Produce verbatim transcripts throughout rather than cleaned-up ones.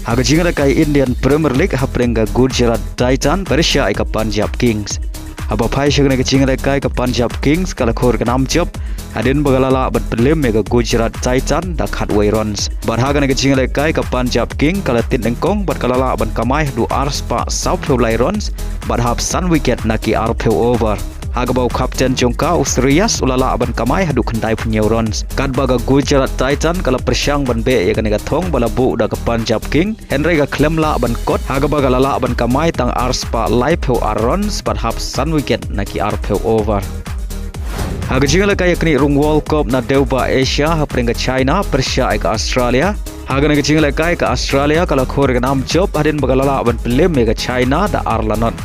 Ha ka jingïalehkai Indian Premier League, hapdeng ka Gujarat Titan pyrshah ïa ka Punjab Kings. Haba phai sha kane ka jingïalehkai, ka Punjab Kings ka la khur ka nam jop hadien ba ka la lah ban pynlem ïa ka Gujarat Titan da khatwei runs. Bad ha kane ka jingïalehkai, ka Punjab Kings ka la tied nyngkong bad ka la lah ban kamai haduh ar spah sawphew lai runs bad hap san wicket na ki arphew over. Ha kaba u captain jong ka, u Shreyas, u la lah ban kamai haduh khyndai phew hynñiew runs. Katba ka Gujarat Titan ka la pyrshang ban beh ïa kane ka thong ba la buh da ka Punjab Kings, hynrei ka khlem lah ban kot, ha kaba ka la lah ban kamai tang ar spah laiphew ar runs bad hap san wicket na ki arphew over. Ha ka jingïalehkai ïaknieh rung World Cup na dewbah Asia, hapdeng ka China pyrshah ïa ka Australia. Ha kane ka jingïalehkai, ka Australia ka la khur ka nam jop hadien ba ka la lah ban pynlem ïa ka China da ar la not.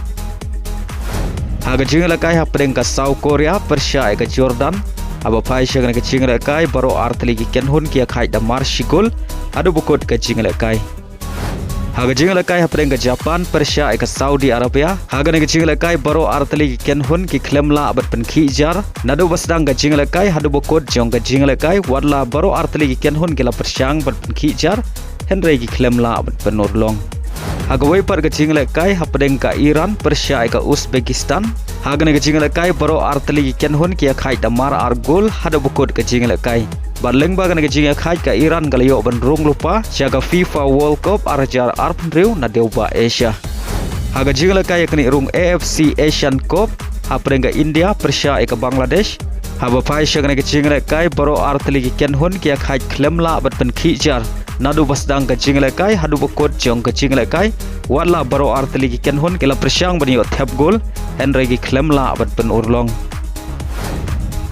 Ha ka jingïalehkai, hapdeng ka South Korea pyrshah ïa ka Jordan, haba phai sha kane ka jingïalehkai, baroh artylli ki kynhun ki ïakhait da mar shi gol haduh ba kut ka jingïalehkai. Ha ka jingïalehkai, hapdeng ka Japan pyrshah ïa ka Saudi Arabia, ha kane ka jingïalehkai, baroh artylli ki kynhun ki khlem lah ban pynkhih jar naduh ba sdang ka jingïalehkai haduh ba kut jong ka jingïalehkai, watla baroh artylli ki kynhun ki la pyrshang ban pynkhih jar, hynrei ki khlem lah ban pynurlong. Ha kawei pat ka jingïalehkai, hapdeng ka Iran pyrshah ïa ka Uzbekistan, ha kane ka jingïalehkai, baroh artylli ki kynhun ki ïakhait da mar ar gol haduh ba kut ka jingïalehkai. Bad lyngba kane ka jingïakhait, ka Iran ka la ïoh ban rung lypa sha ka FIFA World Cup ar hajar arphew hynriew na dewbah Asia. Ha ka jingïalehkai ïaknieh rung AFC Asian Cup, hapdeng ka India pyrshah ïa ka Bangladesh, haba phai sha kane ka jingïalehkai, baroh artylli ki kynhun ki ïakhait khlem lah ban pynkhih jar naduh ba sdang ka jingïalehkai haduh ba kut jong ka jingïalehkai, watla baroh artylli ki kynhun ki la pyrshang ban ïoh thep gol, hynrei ki khlem lah ban pynurlong.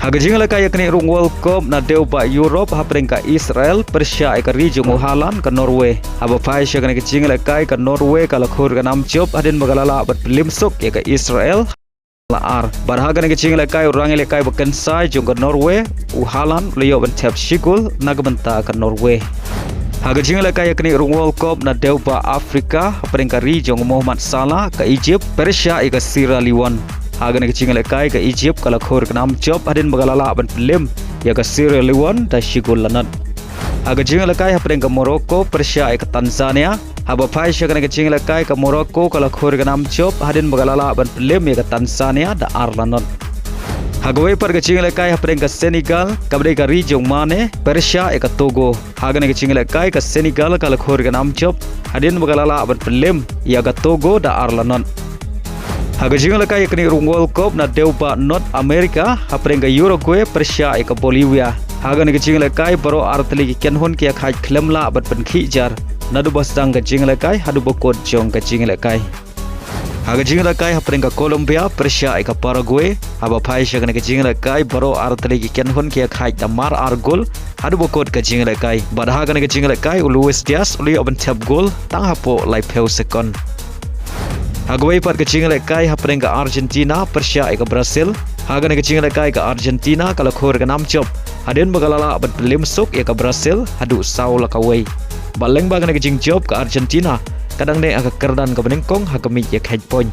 Ha ka jingïalehkai ïaknieh rung World Cup na dewbah Europe, hapdeng ka Israel pyrshah ïa ka ri jong u Haaland, ka Norway, haba phai sha kane ka jingïalehkai, ka Norway ka la khur ka nam jop hadien ba ka la lah ban pynlem suk ïa ka Israel la ar. Bad ha kane ka jingïalehkai, u rangïalehkai ba kynsai jong ka Norway, u Haaland, u la ïoh ban thep shi gol na ka bynta ka Norway. Ha ka jingïalehkai ïaknieh rung World Cup na dewbah Afrika, hapdeng ka ri jong u Mohamed Salah, ka Egypt pyrshah ïa ka Sierra Leone. Ha kane ka jingïalehkai, ka Egypt ka la khur ka nam jop hadien ba ka la lah ban pynlem ïa ka Sierra Leone da shi gol la not. Ha ka jingïalehkai, hapdeng ka Morocco pyrshah ïa ka Tanzania, haba phai sha kane ka jingïalehkai, ka Morocco ka la khur ka nam jop hadien ba ka la lah ban pynlem ïa ka Tanzania da ar la not. Ha kawei pat ka jingïalehkai, hapdeng ka Senegal kaba dei ka ri jong u Mane pyrshah ïa ka Togo. Ha kane ka jingïalehkai, ka Senegal ka la khur ka nam jop hadien ba ka la lah ban pynlem ïa ka Togo da ar la not. Ha ka jingïalehkai ïaknieh rung World Cup na dewbah North America, hapdeng ka Uruguay pyrshah ïa ka Bolivia, ha kane ka jingïalehkai, baroh artylli ki kynhun ki ïakhait khlem lah ban pynkhih jar naduh ba sdang ka jingïalehkai haduh ba kut jong ka jingïalehkai. Ha ka jingïalehkai, hapdeng ka Colombia pyrshah ïa ka Paraguay, haba phai sha kane ka jingïalehkai, baroh artylli ki kynhun ki ïakhait da mar ar gol haduh ba kut ka jingïalehkai. Bad ha kane ka jingïalehkai, u Luis Diaz u la ïoh ban thep gol tang hapoh laiphew sekon. Ha kawei pat ka jingïalehkai, hapdeng ka Argentina pyrshah ïa ka Brazil, ha kane ka jingïalehkai, ka Argentina ka la khur ka nam jop hadien ba ka la lah ban pynlem suk ïa ka Brazil haduh saw la kawei. Bad lyngba kane ka jingjop, ka Argentina ka dang neh ha ka kyrdan kaba nyngkong ha ka miej ïakhait point.